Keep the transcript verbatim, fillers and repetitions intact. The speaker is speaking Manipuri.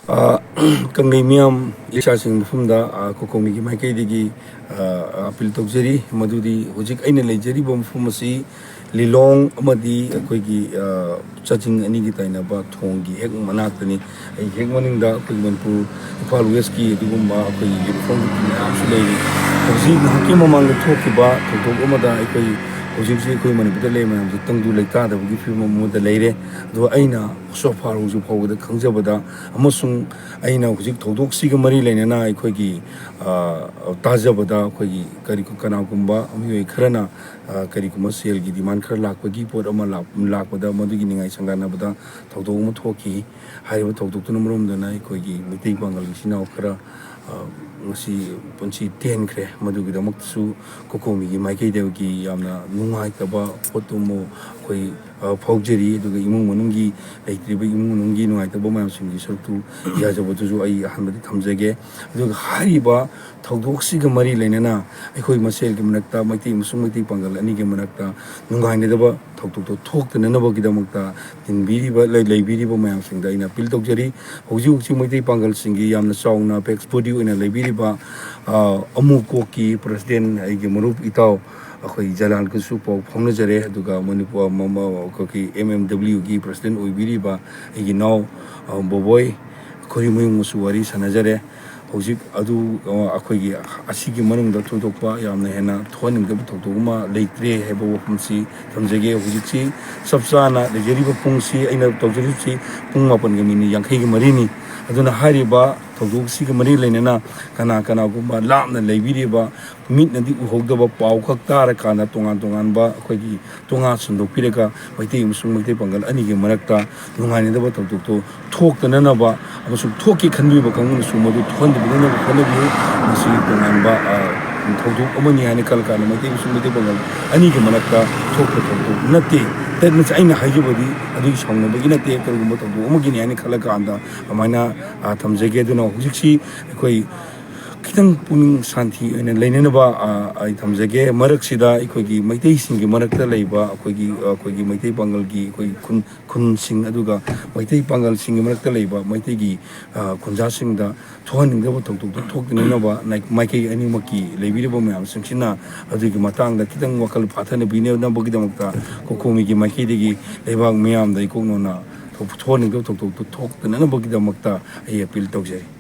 ꯑ, ꯀꯪꯂꯩ ꯃꯤꯌꯥꯝ ꯏꯆꯥꯁꯤꯡ ꯃꯐꯝꯗ, ꯑ, ꯀꯣꯀꯣꯃꯤꯒꯤ ꯃꯥꯏꯀꯩꯗꯒꯤ, ꯑ, ꯑꯄꯤꯜ ꯇꯧꯖꯔꯤ꯫ ꯃꯗꯨꯗꯤ ꯍꯧꯖꯤꯛ ꯑꯩꯅ ꯂꯩꯖꯔꯤꯕ ꯃꯐꯝ ꯑꯁꯤ ꯂꯤꯂꯣꯡ ꯑꯃꯗꯤ ꯑꯩꯈꯣꯏꯒꯤ, ꯑ, ꯆꯥꯖꯤꯡ ꯑꯅꯤꯒꯤ ꯇꯥꯏꯅꯕ ꯊꯣꯡꯒꯤ ꯍꯦꯛ ꯃꯅꯥꯛꯇꯅꯤ꯫ ꯑꯩ ꯍꯦꯛ ꯃꯅꯤꯡꯗ ꯑꯩꯈꯣꯏꯒꯤ ꯃꯅꯤꯄꯨꯔ, ꯏꯝꯐꯥꯜ ꯋꯦꯁꯀꯤ ꯑꯗꯨꯒꯨꯝꯕ ꯑꯩꯈꯣꯏꯒꯤ ꯌꯨꯅꯤꯐꯣꯔꯝ ꯃꯌꯥꯝꯁꯨ ꯂꯩꯔꯤ꯫ ꯍꯧꯖꯤꯛ ꯉꯥꯏꯍꯥꯛꯀꯤ ꯃꯃꯥꯡꯗ ꯊꯣꯛꯈꯤꯕ ꯊꯧꯗꯣꯛ ꯑꯃꯗ ꯑꯩꯈꯣꯏ ꯍꯧꯖꯤꯛ ꯍꯧꯖꯤꯛ ꯑꯩꯈꯣꯏ ꯃꯅꯤꯄꯨꯔꯗ ꯂꯩꯔꯤꯕ ꯃꯌꯥꯝꯁꯦ ꯇꯪꯗꯨ ꯂꯩꯇꯥꯗꯕꯒꯤ ꯐꯤꯕꯝ ꯑꯃꯗ ꯂꯩꯔꯦ꯫ ꯑꯗꯣ ꯑꯩꯅ ꯁꯣꯐꯥ ꯍꯧꯖꯤꯛ ꯐꯥꯎꯕꯗ ꯈꯪꯖꯕꯗ ꯑꯃꯁꯨꯡ ꯑꯩꯅ ꯍꯧꯖꯤꯛ ꯊꯧꯗꯣꯛꯁꯤꯒ ꯃꯔꯤ ꯂꯩꯅꯅ ꯑꯩꯈꯣꯏꯒꯤ, ꯑ, ꯇꯥꯖꯕꯗ ꯑꯩꯈꯣꯏꯒꯤ ꯀꯔꯤ, ꯀꯅꯥꯒꯨꯝꯕ ꯃꯤꯑꯣꯏ ꯈꯔꯅ, ꯑ, ꯀꯔꯤꯒꯨꯝꯕ ꯁꯦꯜꯒꯤ ꯗꯤꯃꯥꯟ ꯈꯔ ꯂꯥꯛꯄꯒꯤ ꯄꯣꯠ ꯑꯃ ꯂꯥꯛ-, ꯂꯥꯛꯄꯗ ꯃꯗꯨꯒꯤ ꯅꯤꯡꯉꯥꯏ ꯁꯪꯗꯥꯟꯅꯕꯗ ꯊꯧꯗꯣꯛ ꯑꯃ ꯊꯣꯛꯈꯤ꯫ ꯍꯥꯏꯔꯤꯕ ꯊꯧꯗꯣꯛꯇꯨꯅ ꯃꯔꯝ ꯑꯣꯏꯗꯨꯅ ꯑꯩꯈꯣꯏꯒꯤ ꯃꯩꯇꯩ ꯄꯥꯡꯒꯜ ꯏꯆꯤꯟ ꯏꯅꯥꯎ ꯈꯔ, ꯑ, ꯉꯁꯤ ꯄꯨꯟꯁꯤ ꯇꯦꯟꯈ꯭ꯔꯦ꯫ ꯃꯗꯨꯒꯤꯗꯃꯛꯇꯁꯨ ꯀꯣꯀꯣꯃꯤꯒꯤ ꯃꯥꯏꯀꯩꯗꯒꯤ ꯌꯥꯝꯅ ꯅꯨꯡꯉꯥꯏꯇꯕ ꯄꯣꯠꯇꯨꯃ ꯑꯩꯈꯣꯏ, ꯑ, ꯐꯥꯎꯖꯔꯤ꯫ ꯑꯗꯨꯒ ꯏꯃꯨꯡ ꯃꯅꯨꯡꯒꯤ, ꯂꯩꯇ꯭ꯔꯤꯕ ꯏꯃꯨꯡ ꯃꯅꯨꯡꯒꯤ ꯅꯨꯡꯉꯥꯏꯇꯕ ꯃꯌꯥꯝꯁꯤꯡꯒꯤ ꯁꯔꯨꯛꯇꯨ ꯌꯥꯖꯕꯗꯨꯁꯨ ꯑꯩ ꯑꯍꯥꯟꯕꯗ ꯊꯝꯖꯒꯦ꯫ ꯑꯗꯨꯒ ꯍꯥꯏꯔꯤꯕ ꯊꯧꯗꯣꯛꯁꯤꯒ ꯃꯔꯤ ꯂꯩꯅꯅ ꯑꯩꯈꯣꯏ ꯃꯁꯦꯜꯒꯤ ꯃꯔꯛꯇ, ꯃꯩꯇꯩ ꯑꯃꯁꯨꯡ ꯃꯩꯇꯩ ꯄꯥꯡꯒꯜ ꯑꯅꯤꯒꯤ ꯃꯔꯛꯇ ꯅꯨꯡꯉꯥꯏꯅꯗꯕ ꯊꯧꯗꯣꯛꯇꯣ ꯊꯣꯛꯇꯅꯅꯕꯒꯤꯗꯃꯛꯇ ꯇꯤꯟꯕꯤꯔꯤꯕ, ꯂꯩ-, ꯂꯩꯕꯤꯔꯤꯕ ꯃꯌꯥꯝꯁꯤꯡꯗ ꯑꯩꯅ ꯑꯄꯤꯜ ꯇꯧꯖꯔꯤ꯫ ꯍꯧꯖꯤꯛ ꯍꯧꯖꯤꯛ ꯃꯩꯇꯩ ꯄꯥꯡꯒꯜꯁꯤꯡꯒꯤ ꯌꯥꯝꯅ ꯆꯥꯎꯅ ꯑꯦꯄꯦꯛꯁ ꯕꯣꯗꯤ ꯑꯣꯏꯅ ꯂꯩꯕꯤꯔꯤꯕ, ꯑ, ꯑꯃꯨꯀꯣꯛꯀꯤ ꯄ꯭ꯔꯁꯤꯗꯦꯟ, ꯑꯩꯒꯤ ꯃꯔꯨꯞ ꯏꯇꯥꯎ ꯑꯩꯈꯣꯏ ꯖꯂꯥꯟꯒꯁꯨ ꯄꯥꯎ ꯐꯥꯎꯅꯖꯔꯦ꯫ ꯑꯗꯨꯒ ꯃꯅꯤꯄꯨꯔ, ꯃ-, ꯃ-, ꯑꯩꯈꯣꯏꯒꯤ ꯑꯦꯝ ꯑꯦꯝ ꯗꯕ꯭ꯂꯤꯎꯒꯤ ꯄ꯭ꯔꯁꯤꯗꯦꯟ ꯑꯣꯏꯕꯤꯔꯤꯕ ꯑꯩꯒꯤ ꯏꯅꯥꯎ, ꯑ, ꯕꯣꯕꯣꯏ ꯈꯣꯏꯔꯤꯃꯌꯨꯝꯒꯁꯨ ꯋꯥꯔꯤ ꯁꯥꯟꯅꯖꯔꯦ꯫ ꯍꯧꯖꯤꯛ ꯑꯗꯨ, ꯑ, ꯑꯩꯈꯣꯏꯒꯤ ꯑꯁꯤꯒꯤ ꯃꯅꯨꯡꯗ ꯊꯣꯏꯗꯣꯛꯄ ꯌꯥꯝꯅ ꯍꯦꯟꯅ ꯊꯣꯛꯍꯟꯅꯤꯡꯗꯕ ꯊꯧꯗꯣꯛ ꯑꯃ ꯂꯩꯇ꯭ꯔꯦ ꯍꯥꯏꯕ ꯋꯥꯐꯝꯁꯤ ꯊꯝꯖꯒꯦ꯫ ꯍꯧꯖꯤꯛꯁꯤ ꯆꯞ ꯆꯥꯅ ꯂꯩꯖꯔꯤꯕ ꯄꯨꯡꯁꯤ, ꯑꯩꯅ ꯇꯧꯖꯔꯤꯕꯁꯤ ꯄꯨꯡ ꯃꯥꯄꯟꯒ ꯃꯤꯅꯤꯠ ꯌꯥꯡꯈꯩꯒ ꯃꯔꯤꯅꯤ꯫ ꯑꯗꯨꯅ ꯍꯥꯏꯔꯤꯕ ꯊꯧꯗꯣꯛꯁꯤꯒ ꯃꯔꯤ ꯂꯩꯅꯅ ꯀꯅꯥ ꯀꯅꯥꯒꯨꯝꯕ ꯂꯥꯞꯅ ꯂꯩꯕꯤꯔꯤꯕ, ꯃꯤꯠꯅꯗꯤ ꯎꯍꯧꯗꯕ, ꯄꯥꯎ ꯈꯛ ꯇꯥꯔꯀꯥꯟꯗ ꯇꯣꯉꯥꯟ ꯇꯣꯉꯥꯟꯕ ꯑꯩꯈꯣꯏꯒꯤ ꯇꯣꯉꯥꯟ ꯁꯟꯗꯣꯛꯄꯤꯔꯒ ꯃꯩꯇꯩ ꯑꯃꯁꯨꯡ ꯃꯩꯇꯩ ꯄꯥꯡꯒꯜ ꯑꯅꯤꯒꯤ ꯃꯔꯛꯇ ꯅꯨꯡꯉꯥꯏꯅꯗꯕ ꯊꯧꯗꯣꯛꯇꯨ ꯊꯣꯛꯇꯅꯅꯕ ꯑꯃꯁꯨꯡ ꯊꯣꯛꯀꯦ ꯈꯟꯕꯤꯕ ꯀꯥꯡꯕꯨꯅꯁꯨ ꯃꯗꯨ ꯊꯣꯛꯍꯟꯗꯅꯕ ꯍꯣꯠꯅꯕꯤꯌꯨ꯫ ꯃꯁꯤ ꯇꯣꯉꯥꯟꯕ, ꯑ, ꯊꯧꯗꯣꯛ ꯑꯃꯅꯤ ꯍꯥꯏꯅ ꯈꯜꯂꯀꯥꯟꯗ ꯃꯩꯇꯩ ꯑꯃꯁꯨꯡ ꯃꯩꯇꯩ ꯄꯥꯡꯒꯜ ꯑꯅꯤꯒꯤ ꯃꯔꯛꯇ ꯊꯣꯛꯄ ꯊꯧꯗꯣꯛ ꯅꯠꯇꯦ꯫ ꯇꯠꯅ ꯑꯩꯅ ꯍꯥꯏꯖꯕꯗꯤ ꯑꯗꯨꯒꯤ ꯁꯥꯎꯅꯕꯒꯤ ꯅꯠꯇꯦ, ꯀꯔꯤꯒꯨꯝꯕ ꯊꯧꯗꯣꯛ ꯑꯃꯒꯤꯅꯤ ꯍꯥꯏꯅ ꯈꯜꯂꯀꯥꯟꯗ ꯑꯗꯨꯃꯥꯏꯅ, ꯑ, ꯊꯝꯖꯒꯦ꯫ ꯑꯗꯨꯅ ꯍꯧꯖꯤꯛꯁꯤ ꯑꯩꯈꯣꯏ ꯈꯤꯇꯪ ꯄꯨꯛꯅꯤꯡ ꯁꯥꯟꯇꯤ ꯑꯣꯏꯅ ꯂꯩꯅꯅꯕ, ꯑ, ꯑꯩ ꯊꯝꯖꯒꯦ꯫ ꯃꯔꯛꯁꯤꯗ ꯑꯩꯈꯣꯏꯒꯤ ꯃꯩꯇꯩꯁꯤꯡꯒꯤ ꯃꯔꯛꯇ ꯂꯩꯕ ꯑꯩꯈꯣꯏꯒꯤ, ꯑꯩꯈꯣꯏꯒꯤ ꯃꯩꯇꯩ ꯄꯥꯡꯒꯜꯒꯤ ꯑꯩꯈꯣꯏꯒꯤ ꯈꯨꯟ, ꯈꯨꯟꯁꯤꯡ, ꯑꯗꯨꯒ ꯃꯩꯇꯩ ꯄꯥꯡꯒꯜꯁꯤꯡꯒꯤ ꯃꯔꯛꯇ ꯂꯩꯕ ꯃꯩꯇꯩꯒꯤ, ꯑ, ꯈꯨꯟꯖꯥꯁꯤꯡꯗ ꯊꯣꯛꯍꯟꯅꯤꯡꯗꯕ ꯊꯧꯗꯣꯛꯇꯨ ꯊꯣꯛꯇꯅꯅꯕ ꯅꯥꯏ-, ꯃꯥꯏꯀꯩ ꯑꯅꯤꯃꯛꯀꯤ ꯂꯩꯕꯤꯔꯤꯕ ꯃꯌꯥꯝꯁꯤꯡꯁꯤꯅ ꯑꯗꯨꯒꯤ ꯃꯇꯥꯡꯗ ꯈꯤꯇꯪ ꯋꯥꯈꯜ ꯐꯥꯊꯅ ꯄꯤꯅꯅꯕꯒꯤꯗꯃꯛꯇ ꯀꯣꯀꯣꯃꯤꯒꯤ ꯃꯥꯏꯀꯩꯗꯒꯤ ꯂꯩꯕꯥꯛ ꯃꯤꯌꯥꯝꯗ ꯏꯀꯣꯛꯅꯣꯅ ꯊꯣꯛ-, ꯊꯣꯛꯍꯟꯅꯤꯡꯗꯕ ꯊꯧꯗꯣꯛꯇꯨ ꯊꯣꯛꯇꯅꯅꯕꯒꯤꯗꯃꯛꯇ ꯑꯩ ꯑꯄꯤꯜ ꯇꯧꯖꯔꯤ꯫